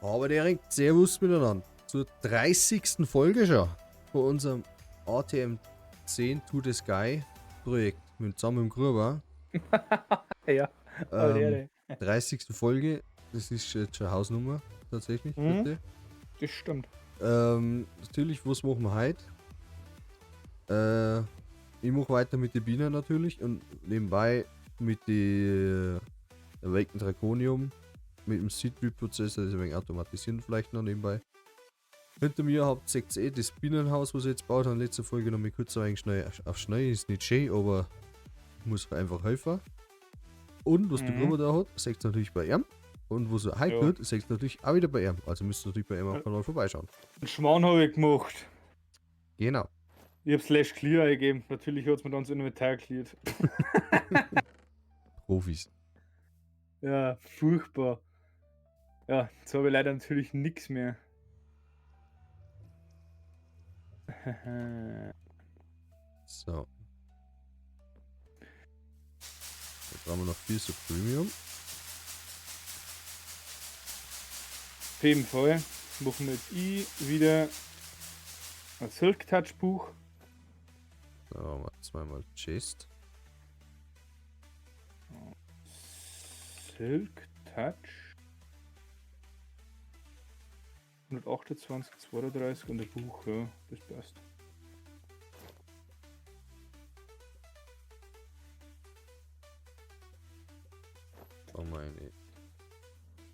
Aber direkt Servus miteinander. Zur 30. Folge schon von unserem ATM 10 to the Sky Projekt mit zusammen im Gruber. Ja, 30. Folge, das ist jetzt schon Hausnummer tatsächlich. Mhm. Bitte. Das stimmt. Natürlich, was machen wir heute? Ich mache weiter mit den Bienen natürlich und nebenbei mit den Awakened Draconium, mit dem Seed Reprocessor, das ein wenig automatisieren vielleicht noch nebenbei. Hinter mir habt ihr eh das Bienenhaus, was ich jetzt gebaut habe. In letzter Folge noch mal kurz ein wenig schnell auf schnell, ist nicht schön, aber muss einfach helfen. Und was der Gruber da hat, seht ihr natürlich bei ihm. Und was er heute tut, seht ihr natürlich auch wieder bei ihm. Also müsst ihr natürlich bei ihm am Kanal vorbeischauen. Einen Schmarrn habe ich gemacht. Genau. Ich hab Slash Clear eingegeben. Natürlich hat's mir dann das Inventar cleared. Profis. Ja, furchtbar. Ja, jetzt habe ich leider natürlich nix mehr. So. Da brauchen wir noch 4 Supremium. Auf jeden Fall machen wir jetzt I wieder ein Silk Touch Buch. Da haben wir zweimal Chest. Silk Touch. 128, 32 und ein Buch, ja, das passt. Oh meine.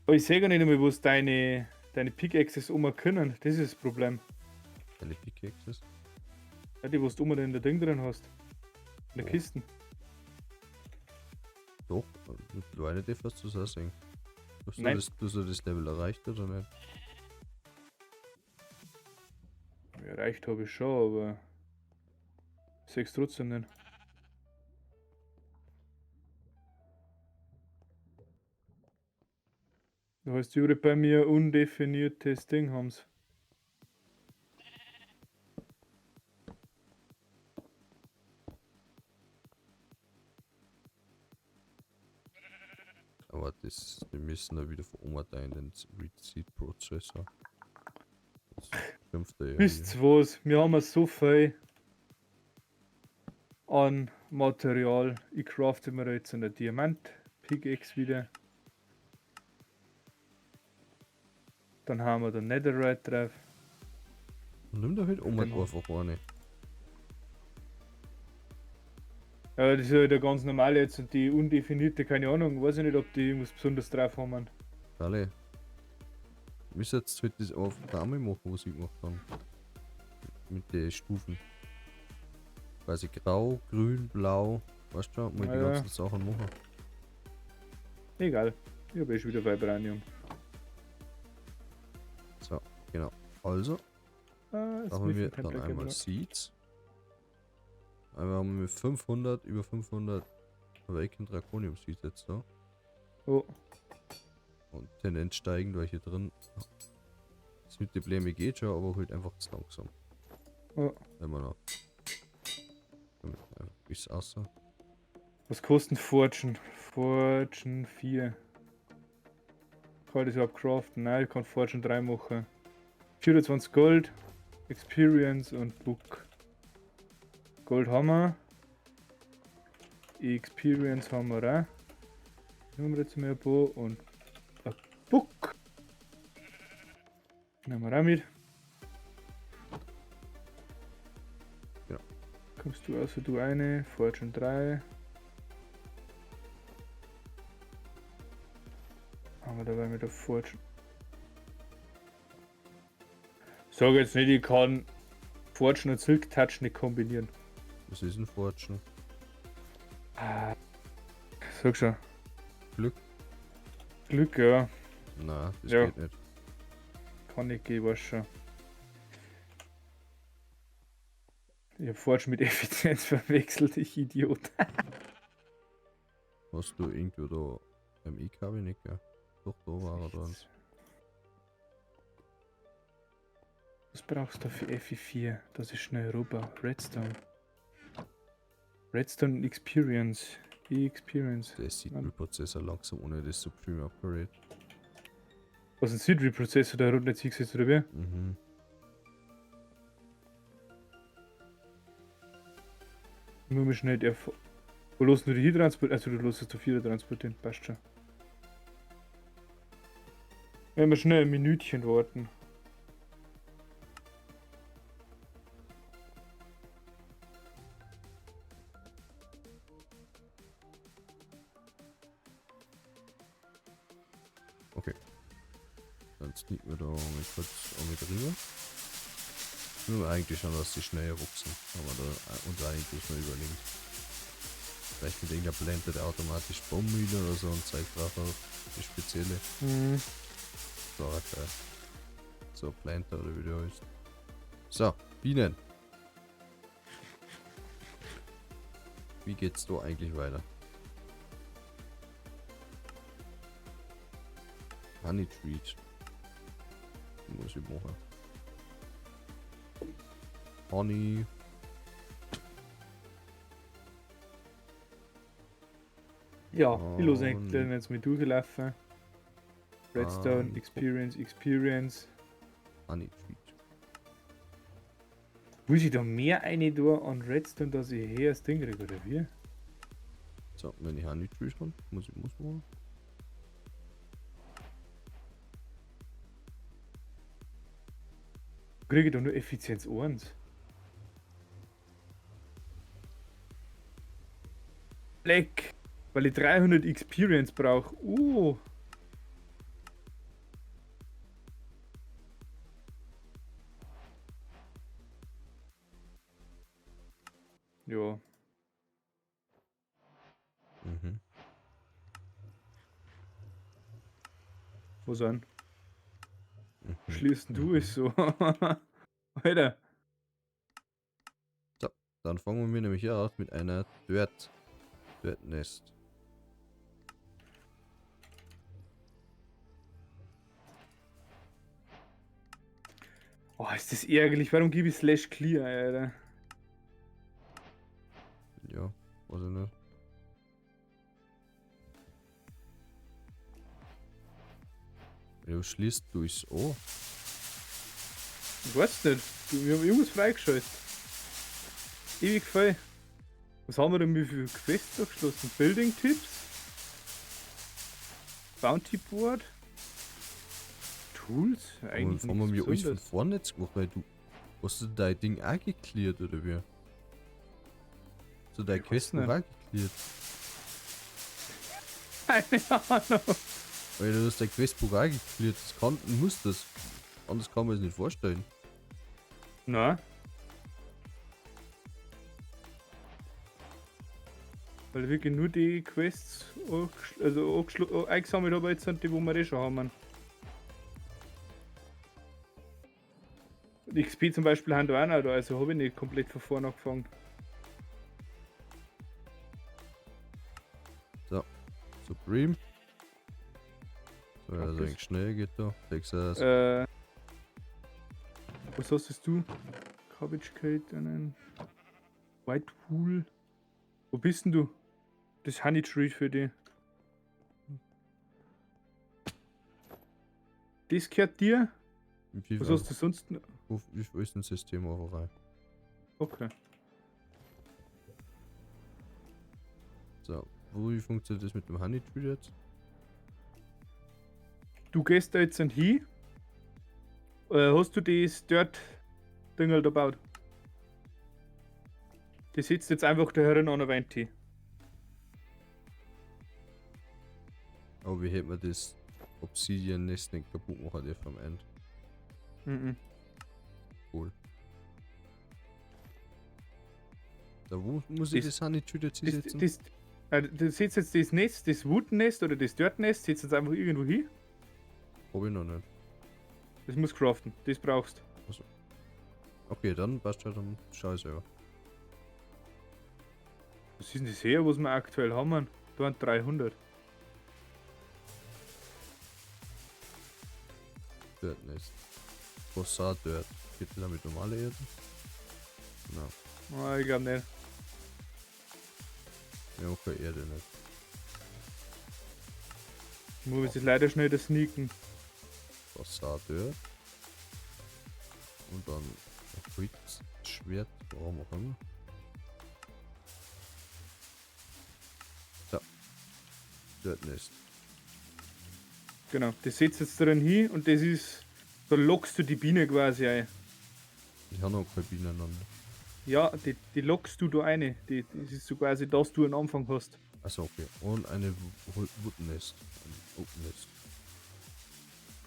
Aber ich sehe gar nicht mehr, was deine Pickaxes um können. Das ist das Problem. Deine Pickaxes? Ja, die, was du immer in der Ding drin hast. In der Oh. Kiste. Doch, mittlerweile darfst du es auch sehen. Hast Nein. du das Level erreicht oder nicht? Erreicht habe ich schon, aber ich seh's trotzdem nicht. Du hast überall bei mir undefiniertes Ding haben's. Aber das, wir müssen da wieder von Oma da in den Seed Processor. Das schimpft er ja Wisst hier. ihr was? Wir haben ja so viel an Material. Ich crafte mir jetzt eine Diamant Pickaxe wieder. Dann haben wir den Netherite drauf. Nimm doch halt Oma Genau. einfach eine. Ja, das ist ja der ganz normale jetzt und die undefinierte, keine Ahnung, weiß ich nicht, ob die irgendwas Besonderes drauf haben. Alle. Wir jetzt halt das auf Dame machen, was ich gemacht habe. Mit den Stufen. Quasi grau, grün, blau. Weißt du, mal die Ja. ganzen Sachen machen. Egal, ich hab eh schon wieder Vibranium. So, genau. Also, Ah, da haben wir Smith dann Template einmal genau. Seeds. Einmal haben wir 500, über 500 Awakened Draconium Seeds jetzt da. Oh. Und Tendenz steigend, weil hier drin. Das mit den Bläme geht schon, aber halt einfach zu langsam. Oh. Immer noch. Ist außer. Was kostet Fortune? Fortune 4. Kann ich das überhaupt craften? Nein, ich kann Fortune 3 machen. 24 Gold, Experience und Book. Gold haben wir. Experience haben wir auch. Nehmen wir jetzt mal ein paar und ein Book. Nehmen wir auch mit. Ja. Kommst du außer du eine, Fortune 3. Haben wir dabei mit der Fortune. Sag jetzt nicht, ich kann Fortune und Silk Touch nicht kombinieren. Was ist denn Fortune? Ah, sag schon. Glück? Glück, ja. Nein, das Ja. geht nicht. Kann nicht gehen, weiß schon. Ich hab Fortune mit Effizienz verwechselt, ich Idiot. Hast du irgendwo da im E-Cabinet, gell? Doch, da war er da. Was brauchst du für FI4? Das ist schnell rüber. Redstone. Redstone Experience. E-Experience. Der Seed Reprocessor langsam ohne das Supreme Upgrade. Was ein Seed Reprocessor da unten jetzt hingesetzt, oder wie? Mhm. Nur mal schnell der. Wo los du die hier transportieren? Also du lässt es zu 4 transportieren, passt schon. Wenn wir schnell ein Minütchen warten. Okay. Dann sneaken wir da mal kurz auch mit rüber. Nur eigentlich schon, dass die schnell wuchsen. Aber da und eigentlich mal überlegen. Vielleicht mit irgendeiner Blende, der automatisch Baumühle oder so und zeigt drauf auf die spezielle. Mhm. So, geil. So, Planter oder wie der heißt. So, Bienen. Wie geht's da eigentlich weiter? Honey Treat. Muss ich machen. Honey. Ja, ich los eigentlich Und- jetzt mit durchlaufen. Redstone, Ah. Experience, Experience. Honey Treat. Muss ich da mehr eine da an Redstone, dass ich her das Ding kriege, oder wie? So, wenn ich Honey Treat habe, muss ich muss machen. Kriege ich da nur Effizienz 1? Leck! Weil ich 300 Experience brauche. Ja. Mhm. Wo sind? Mhm. Schließen du es so. Alter. So, dann fangen wir nämlich hier an mit einer Dirt. Dirt Nest. Oh, ist das ärgerlich. Warum gebe ich Slash Clear, Alter? Ja, weiß ich nicht. Ja, schließt du es an? Ich weiß nicht. Wir haben irgendwas freigeschaltet. Ewig viel. Was haben wir denn wie viele Quests abgeschlossen? Building Tipps? Bounty Board? Tools? Eigentlich haben wir nichts mir alles von Besonderes. vorne jetzt gemacht, weil du. Hast du dein Ding auch geklärt oder wie? Hast du dein Ich weiß Quest noch nicht. auch geklärt? Keine Ahnung. Weil du hast dein Questbuch auch geklärt, das kann, muss das. Anders kann man es nicht vorstellen. Na? Weil ich wirklich nur die Quests eingesammelt habe, jetzt sind die, wo wir eh schon haben. Und XP zum Beispiel haben da auch noch da, also habe ich nicht komplett von vorne angefangen. So, Supreme. So, also das. eigentlich schnell geht da. Texas. Was hast du? Cabbage Cake, einen White Wool. Wo bist denn du? Das Honey Tree für dich. Das gehört dir? Wie Was hast du sonst noch? Wie viel ist denn System auch rein? Okay. So, wie funktioniert das mit dem Honey Tree jetzt? Du gehst da jetzt hin. Hast du das Dirt Dingel da gebaut? Die sitzt jetzt einfach da herin an der Wand hin. Aber wie hätte man das Obsidian Nest nicht kaputt machen dürfen am Ende? Mhm. Cool. Da wo muss ich Das- das Honey Tree jetzt Das, hinsetzen? das, du setzt jetzt das Nest, das Wood Nest oder das Dirt Nest, setzt jetzt einfach irgendwo hin. Hab ich noch nicht. Das muss craften, das brauchst. Achso. Okay, dann passt schon, dann schau ich selber. Was ist denn das her, was wir aktuell haben? Da waren 300. Dirt Nest. Bossar Dirt. Geht das auch mit normaler Erde? Nein. Ah, ich glaub nicht. Wir haben keine Erde nicht. Ich muss jetzt leider schnell das sneaken. Fassade. Und dann Holzschwert, warum auch immer. So. Dirt Nest. Genau, das setzt jetzt drin hin und das ist, da lockst du die Biene quasi ein. Ich habe noch keine Bienen an. Ja, die lockst du da eine. Das ist so quasi, dass du einen Anfang hast. Achso, okay. Und eine Wood Nest. Ein Oak Nest.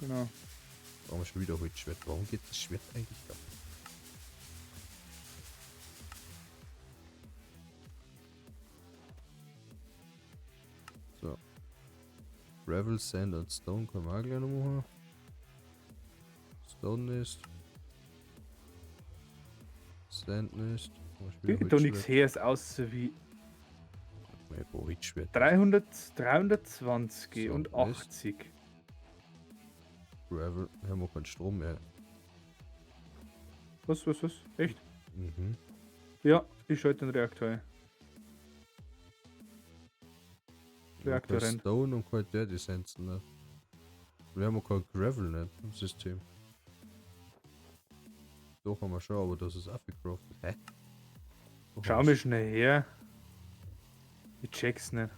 Genau. Warum schon wieder Holzschwert? Warum geht das Schwert eigentlich da? So. Gravel, Sand und Stone können wir auch gleich noch machen. Stone Nest. Sand Nest. Da nichts her, ist aus wie Holzschwert. 300, 320 so, und 80. Nest. Gravel, wir haben auch keinen Strom mehr. Was? Echt? Mhm. Ja, ich schalte den Reaktor ein. Reaktor rein. Stone und kein Dirty Sands, ne? Wir haben auch kein Gravel nicht im System. Doch haben wir schon, aber das ist auch gecraftet. Hä? Doch. Schau mir schnell her. Ich check's nicht.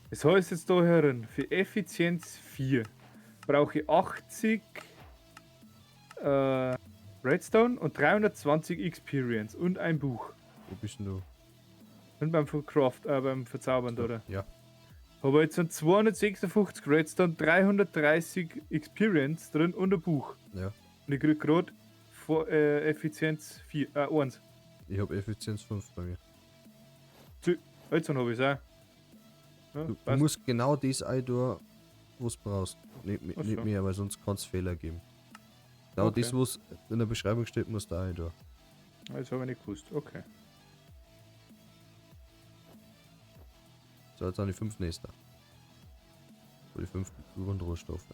Das heißt jetzt da herin, für Effizienz 4 brauche ich 80 Redstone und 320 Experience und ein Buch. Wo bist denn du? Und beim Craft, beim Verzaubern, oder? Ja. Aber jetzt sind 256 Redstone, 330 Experience drin und ein Buch. Ja. Und ich krieg gerade Effizienz 1. Ich hab Effizienz 5 bei mir. Jetzt habe ich's auch. Ja, du musst genau das ein tun, was du brauchst. Nicht mehr, weil sonst kann es Fehler geben. Genau okay. Das, was in der Beschreibung steht, musst du auch ein tun. Das habe ich nicht gewusst, okay. So, jetzt sind die 5 Nester. Die 5 Grundrohstoffe.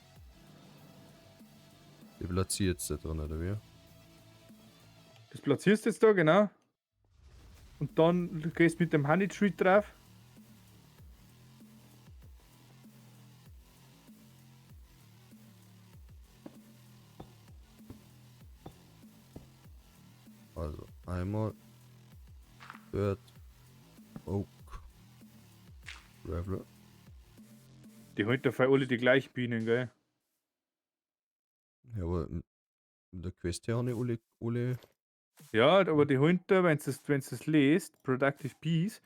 Die platziert jetzt da drin, oder wie? Das platzierst du jetzt da, genau. Und dann gehst du mit dem Honey Treat drauf. Also einmal Dirt, Oak, Gravel. Die holen da alle die gleichen Bienen, gell? Ja, aber in der Quest hier habe ich alle. Ja, aber die holen da, wenn du das liest, Productive Bees,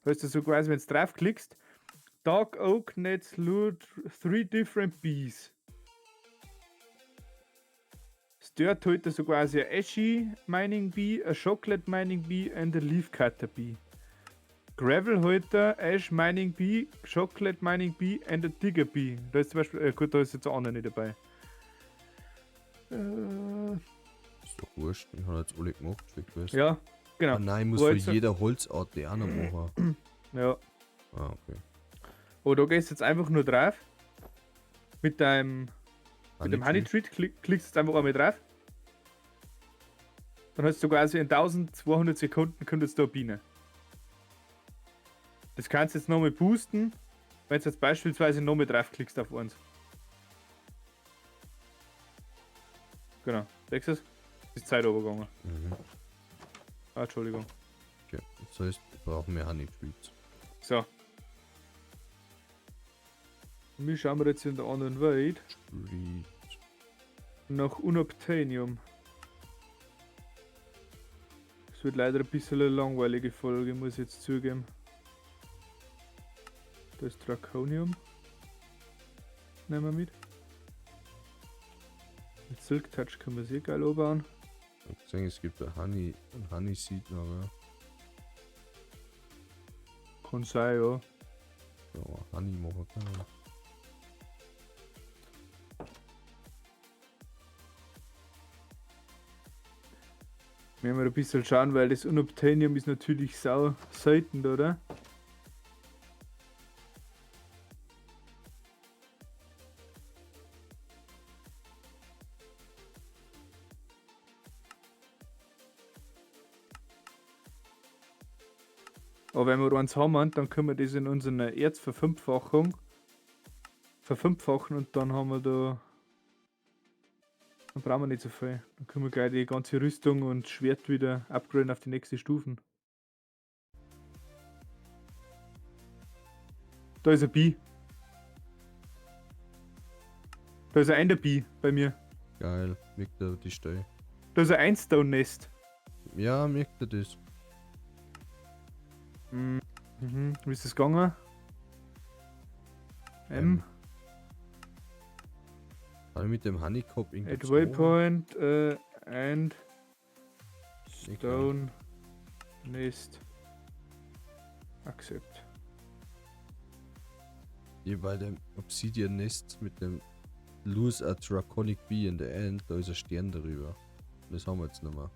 heißt das so quasi, wenn du draufklickst, Dark Oak Nets Loot 3 different Bees. Das Dirt holt da so quasi eine Ashy Mining Bee, a Chocolate Mining Bee and a Leafcutter Bee. Gravel holt da Ash Mining Bee, Chocolate Mining Bee and a Digger Bee. Da ist zum Beispiel, gut, da ist jetzt auch noch nicht dabei. Ist doch wurscht, ich habe jetzt alle gemacht für Quest. Ja, genau. Ah, nein, ich muss für jeder Holzart die auch noch machen. Ja. Ah, okay. Aber da gehst du jetzt einfach nur drauf. Mit deinem Honey Treat klickst du jetzt einfach einmal drauf. Dann hast du quasi in 1200 Sekunden kommt jetzt da eine Biene. Das kannst du jetzt nochmal boosten, wenn du jetzt beispielsweise nochmal draufklickst auf eins. Genau, denkst du es? Ist Zeit übergegangen. Mhm. Ah, Entschuldigung. Okay, das heißt, wir brauchen mehr Honey Treats. So. Und wir schauen wir jetzt in der anderen Welt. Treat. Nach Unobtainium. Das wird leider ein bisschen eine langweilige Folge, muss ich jetzt zugeben. Da ist Draconium. Nehmen wir mit. Mit Silk Touch können wir sehr geil anbauen. Ich hab gesehen, es gibt ein Honey Seed noch, ja. Kann sein, ja. Ja, Honey machen kann. Wir müssen ein bisschen schauen, weil das Unobtainium ist natürlich sau selten, oder? Aber wenn wir eins haben, dann können wir das in unserer Erzverfünffachung verfünffachen und dann haben wir da Dann brauchen wir nicht so viel. Dann können wir gleich die ganze Rüstung und Schwert wieder upgraden auf die nächste Stufen. Da ist ein Bee. Da ist ein Enderbee bei mir. Geil, merkt er die Stelle. Da ist ein Einstone Nest. Ja, merkt er das. Mhm. Wie ist das gegangen? M. Kann ich mit dem Honeycomb irgendwie Add Waypoint and Stone Nest. Accept. Hier bei dem Obsidian Nest mit dem Lose a Draconic Bee in the End, da ist ein Stern darüber. Das haben wir jetzt nicht mehr.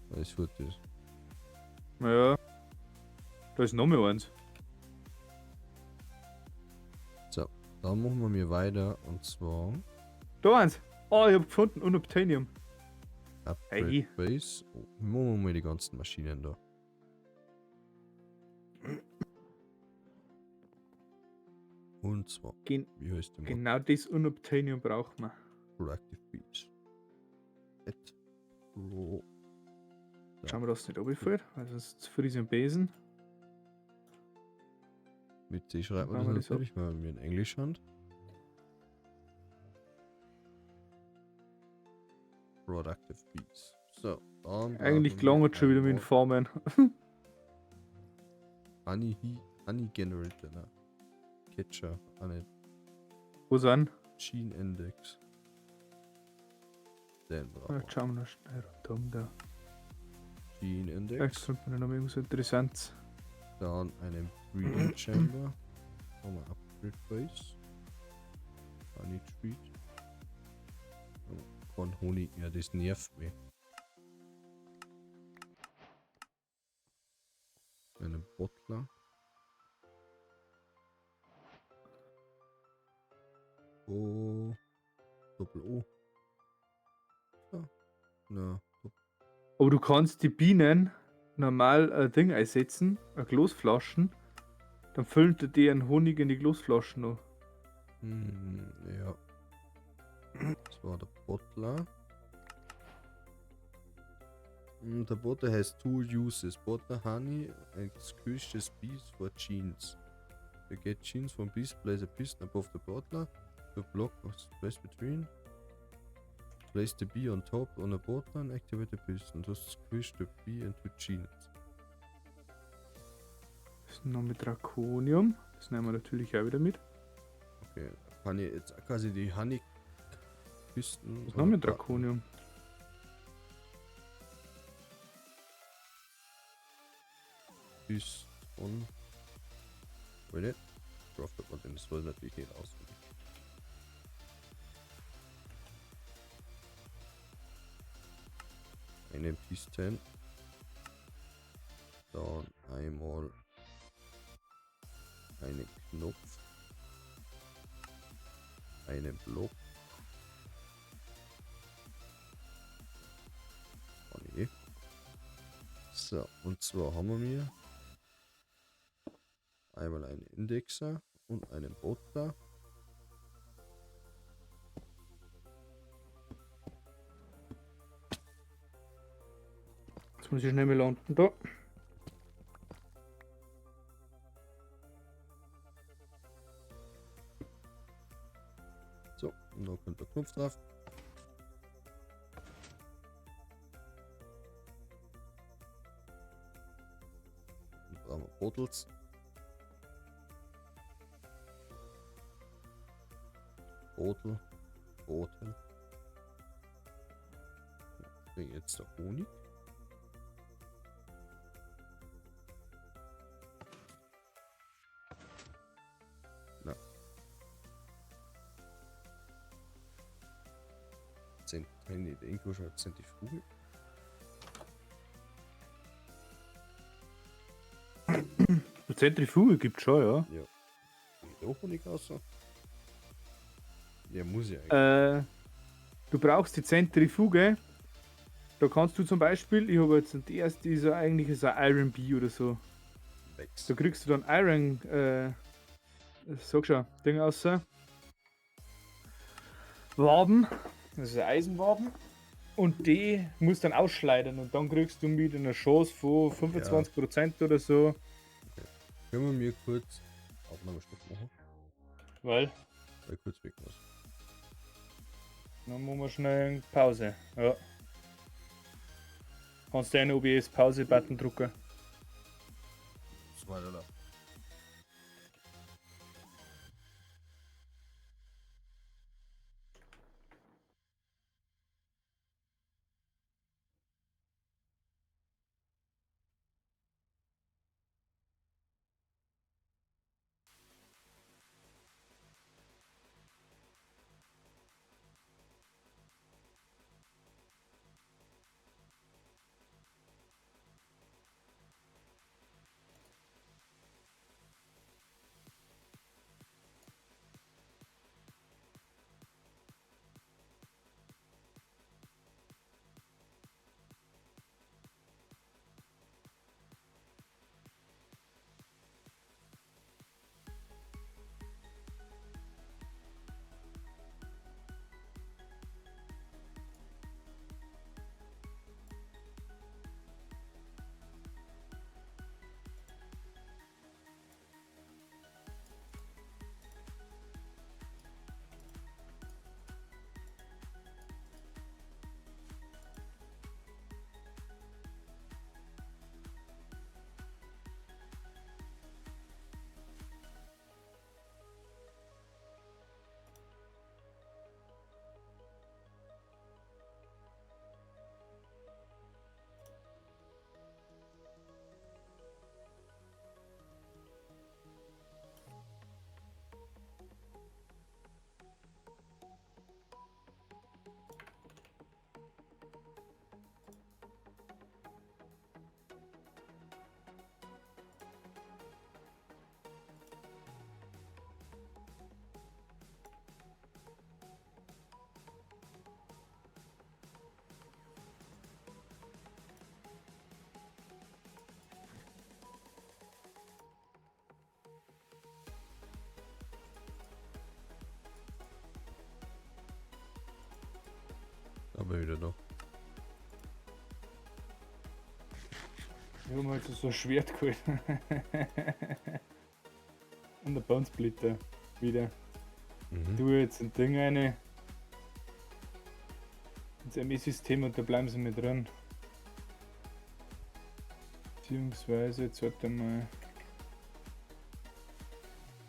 Weil es fort ist. Naja. Da ist noch mehr eins. So, dann machen wir mir weiter und zwar. Da eins! Oh, ich hab gefunden, Unobtainium. Upgrade Hey. Base. Oh, machen wir mal die ganzen Maschinen da. Und zwar, wie heißt die Mod? Genau das Unobtainium braucht man. Proactive Beach. Add Pro. Ja. Schauen wir, dass es nicht runterfällt, weil sonst friese ich den Besen. Mit C schreibt man Machen wir das das ab. natürlich, weil wir in Englisch haben. Productive Bees. So, dann Eigentlich brauchen wir gelangt schon wieder mit dem einmal Farmen. Honey, Honey Generator, ne? Catcher, ah ne, Wo sind? Gene Index. Den brauchen Jetzt wir. schauen wir noch schnell rundum da. Gene Vielleicht Index. findet man noch irgendwas Interessantes. Dann einen Breeding Chamber. Haben wir Upgrade Base. Honey Treat. Oh, kein Honig mehr, das nervt mich. Einen Bottler. O. Doppel O. Ja. Na, Aber du kannst die Bienen normal ein Ding einsetzen, eine Glasflaschen. Dann füllen die deren Honig in die Glasflaschen noch. Ja. Das war der Bottler. Der Bottler has two uses. Bottler honey and squishes bees for genes. To get genes from bees, place a piston above the bottler to block a space between. Place the bee on top on a bottler and activate the piston to squish the bee into genes. Das ist noch mit Draconium. Das nehmen wir natürlich auch wieder mit. Okay, kann ich jetzt quasi die Honey Pisten. Das ist noch mit Draconium. Piston. Wait, craftet man denn? Das wollen natürlich nicht auswendig. Einen Piston. Dann einmal einen Knopf. Einen Block. Oh nee. So, und zwar haben wir hier einmal einen Indexer und einen Bottler. Jetzt muss ich schnell mal landen da. So, und da kommt der Knopf drauf. Dann brauchen wir Bottles. Bottle. Bottle. Kriegen jetzt der Honig. Na. Nee, irgendwo schon Zentrifuge. Eine Zentrifuge gibt schon, ja. Ja. Geht auch Honig raus? Ja, muss ja eigentlich. Du brauchst die Zentrifuge. Da kannst du zum Beispiel, ich habe jetzt die erste, ist ja eigentlich so ein Iron Bee oder so. Wächst. Da kriegst du dann Iron, sag schon, Ding raus. Waben. Das ist ein Eisenwaben. Und die musst dann ausschleudern und dann kriegst du mit einer Chance von 25% oder so. Okay. Können wir mir kurz Aufnahmestopp machen? Weil? Weil ich kurz weg muss. Dann machen wir schnell eine Pause. Ja. Kannst du einen OBS Pause-Button drücken? Das war da. Aber wieder da. Ich hab mir jetzt so ein Schwert geholt. Und der Bonesplitter wieder. Mhm. Du jetzt ein Ding rein. Ins ME-System und da bleiben sie mit drin. Beziehungsweise, jetzt warte mal.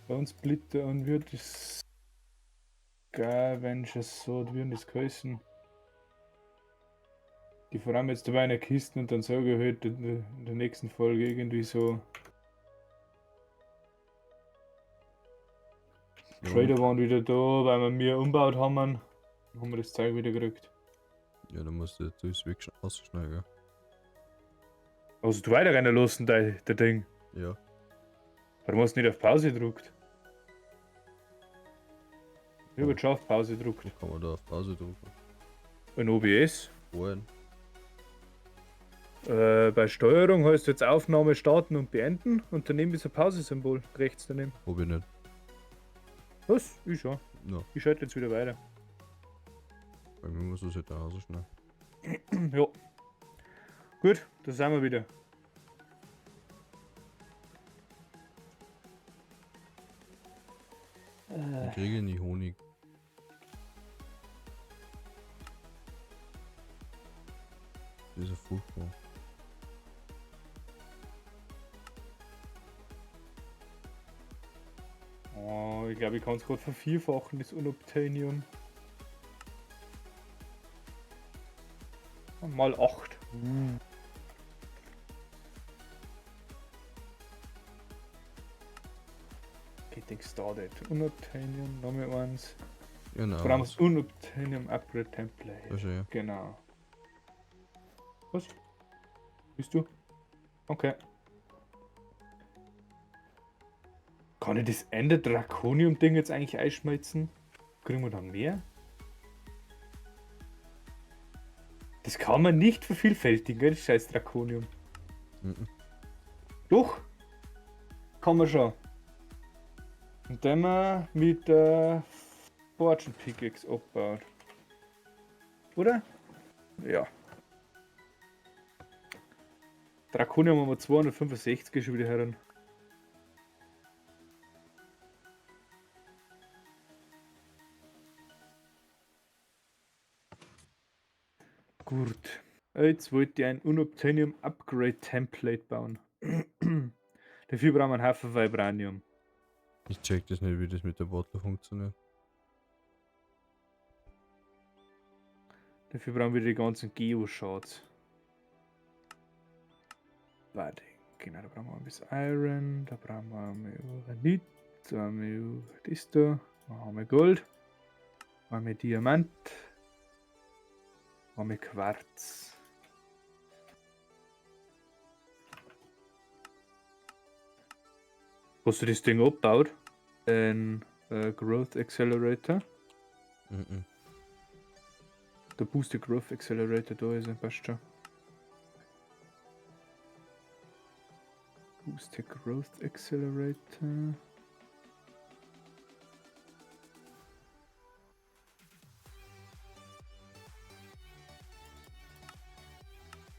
Bonesplitter und wird das Scavenger Sword, wie hat das geheißen? Die vor allem jetzt dabei in der Kiste und dann sage ich halt in der nächsten Folge irgendwie so. Ja. Trader waren wieder da, weil wir mir umgebaut haben. Dann haben wir das Zeug wieder gekriegt. Ja, dann musst du das weg ausschneiden, gell? Also du weiter rennen lassen, der Ding. Ja. Warum hast du nicht auf Pause gedrückt? Ich hab jetzt schon auf Pause gedrückt. Wo kann man da auf Pause drücken? In OBS. Wohin? Bei Steuerung heißt jetzt Aufnahme starten und beenden und daneben ist ein Pause-Symbol rechts daneben. Hab ich nicht. Was? Ich schon. Ja. Ich schalte jetzt wieder weiter. Bei mir muss das halt dann auch so schnell. Ja. Gut, da sind wir wieder. Ich kriege nicht Honig. Das ist ja furchtbar. Oh, ich glaube, ich kann's grad vervierfachen, das Unobtainium. Mal 8. Getting started. Unobtainium, nochmal eins. Genau. Vor allem das Unobtainium Upgrade Template. Das ist ja. Genau. Was? Bist du? Okay. Kann ich das Ender Draconium Ding jetzt eigentlich einschmelzen? Kriegen wir dann mehr? Das kann man nicht vervielfältigen, gell, das scheiß Draconium. Mhm. Doch! Kann man schon. Und dann wir mit der Fortune Pickaxe abbaut. Oder? Ja. Draconium haben wir 265 schon wieder heran. Gut. Jetzt wollte ich ein Unobtainium Upgrade Template bauen. Dafür brauchen wir einen Haufen Vibranium. Ich check das nicht, wie das mit der Bottle funktioniert. Dafür brauchen wir die ganzen Geo-Shards. Warte, genau, da brauchen wir ein bisschen Iron, da brauchen wir einmal Uranit, da haben wir das da, da haben wir Gold, da haben wir Diamant, da haben wir Quarz. Hast du das Ding abgebaut? Ein Growth Accelerator? Mhm. Der Booster Growth Accelerator, da ist er, passt schon. Booster Growth Accelerator. Tun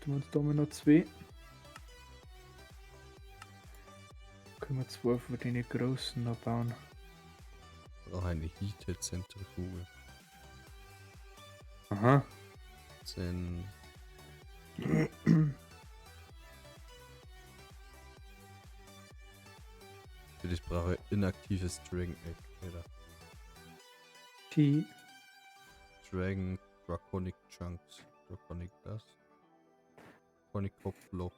wir uns da mal noch zwei. Können wir zwei von den großen noch bauen. Brauche eine Heated Zentrifuge. Aha. Zen. Für das brauche ich inaktives Dragon Egg, Alter. T. Dragon Draconic Chunks. Draconic das. Draconic Kopfloch.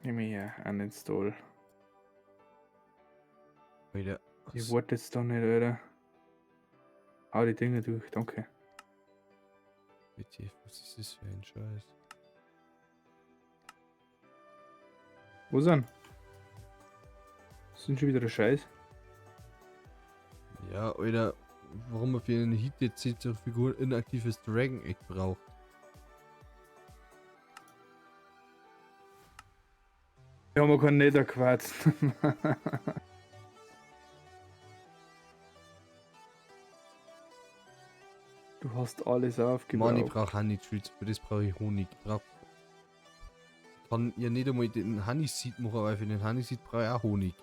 Nehme ich ja uninstall. Alter. Ich warte jetzt da nicht, Alter. Hau die Dinger durch, danke. WTF, was ist das für ein Scheiß? Wo sind? Das sind schon wieder der Scheiß. Ja, Alter, warum man für eine Heated Zentrifuge inaktives Dragon Egg braucht. Wir haben keinen Nether-Quarz. Du hast alles aufgebaut. Mann, ich brauche Honey Treats, für das brauche ich Honig. Ich brauch... Kann ja nicht einmal den Honey Seed machen, weil für den Honey Seed brauche ich auch Honig.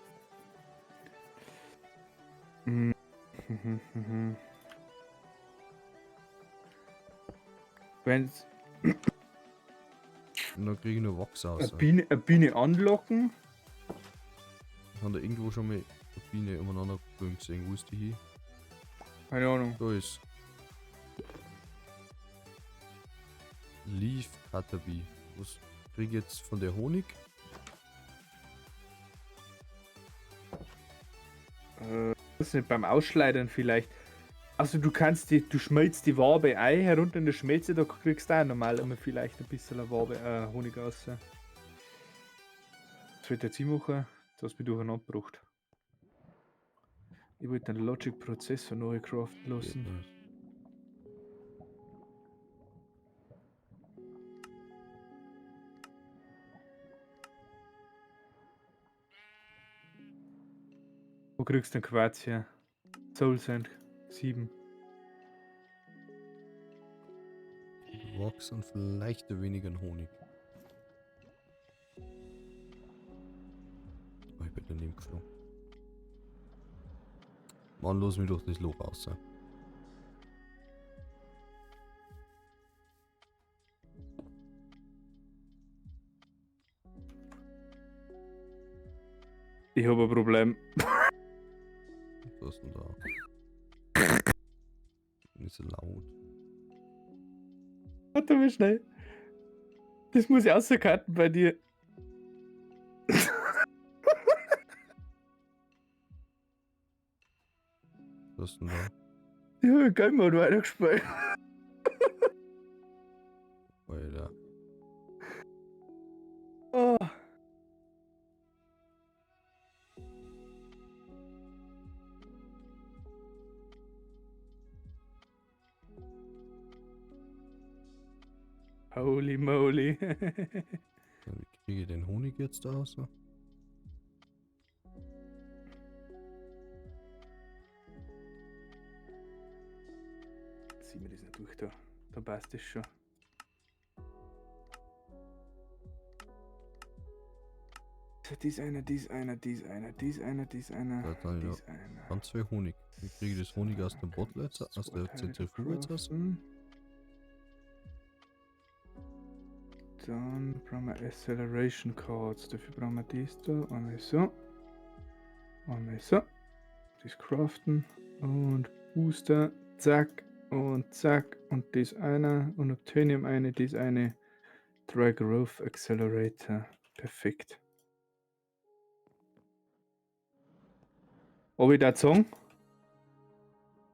Wenn's Und dann kriege ich nur Wachs raus. Eine Biene anlocken? Ich habe da irgendwo schon mal eine Biene umeinander gesehen. Wo ist die hier? Keine Ahnung. Da ist. Leaf Caterpie. Was kriege ich jetzt von der Honig? Das ist nicht beim Ausschleudern vielleicht. Also du kannst die, du schmelzt die Wabe ein, herunter in der Schmelze, da kriegst du auch normal immer vielleicht ein bisschen Wabe, Honig raus. Das wird jetzt ich machen, das hast du mich durcheinander gebracht. Ich wollte einen Logic Prozessor neu craften lassen. Wo kriegst du den Quarz her? Soul Sand 7. Wachs und vielleicht ein wenig an Honig. Oh, ich bin daneben geflogen. Mann, los mich durch das Loch raus. Ich habe ein Problem. Was ist denn da? Nicht so laut. Warte mal schnell. Das muss ich rauscutten bei dir. Was ist denn da? Ich habe Game Mode weitergespielt. Alter. Oh. Holy moly. Wie kriege ich den Honig jetzt da raus? Ziehen wir das nicht durch da. Dann passt das schon. So, dies einer, dies einer, dies einer, dies einer, dies einer, Da kann ich dies einer. Ganz viel Honig. Wie kriege ich das Honig aus dem Bottle jetzt, aus der Zentrifuge jetzt raus? Craften. Dann brauchen wir Acceleration Cards. Dafür brauchen wir dies da. Einmal so. Einmal so. Das craften. Und Booster. Zack. Und zack. Und das einer. Und Obtainium eine. Das eine. Dry Growth Accelerator. Perfekt. Ob ich da sagen?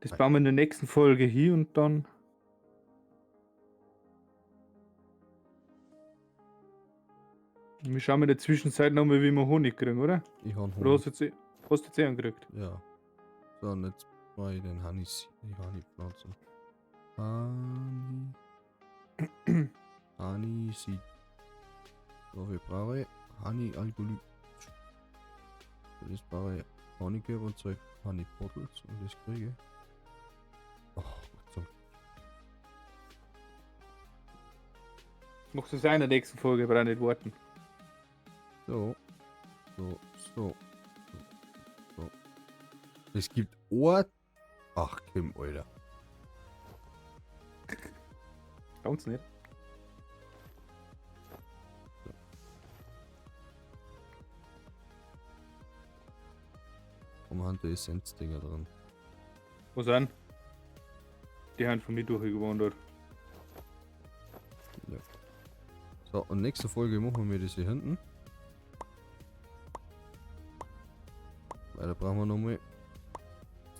Das Nein. bauen wir in der nächsten Folge hier und dann. Wir schauen in der Zwischenzeit nochmal, wie wir Honig kriegen, oder? Ich habe Oder Honig. hast du jetzt eh angekriegt? Ja. So, und jetzt mache ich den Honey, die Honeypflanzen. Honey. Honey Seed. So viel brauche ich. Honey Algolyt. Und jetzt brauche ich Honeycube und zwei Honey Bottles und das kriege ich. Oh, Gott sei Dank. Machst du es auch in der nächsten Folge, brauch nicht warten. So. So, so. So. So. Es gibt Ort. Ach, Kim, Alter. Ganz nicht. Warum haben die Essenz-Dinger drin? Was an? Die haben von mir durchgewandert. So, und nächste Folge machen wir das hier hinten. Weil da brauchen wir nochmal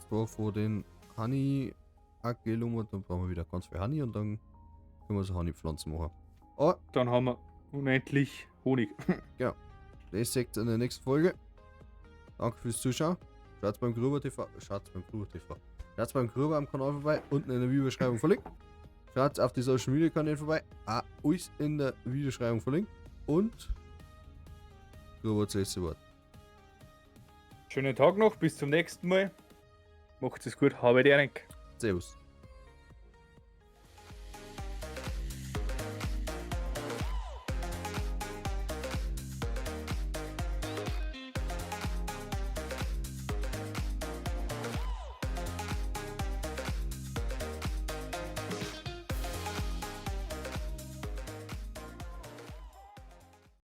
zwei von den Honey Agelum und dann brauchen wir wieder ganz viel Honey und dann können wir so Honeypflanzen machen. Oh, Dann haben wir unendlich Honig. das seht ihr in der nächsten Folge. Danke fürs Zuschauen. Schaut beim Gruber TV, schaut beim Gruber TV. Schaut beim Gruber am Kanal vorbei, unten in der Videobeschreibung verlinkt. Schaut auf die Social Media Kanäle vorbei, auch alles in der Videobeschreibung verlinkt. Und Gruber das letzte Wort. Schönen Tag noch, bis zum nächsten Mal. Macht's es gut, habe die Ehre. Servus.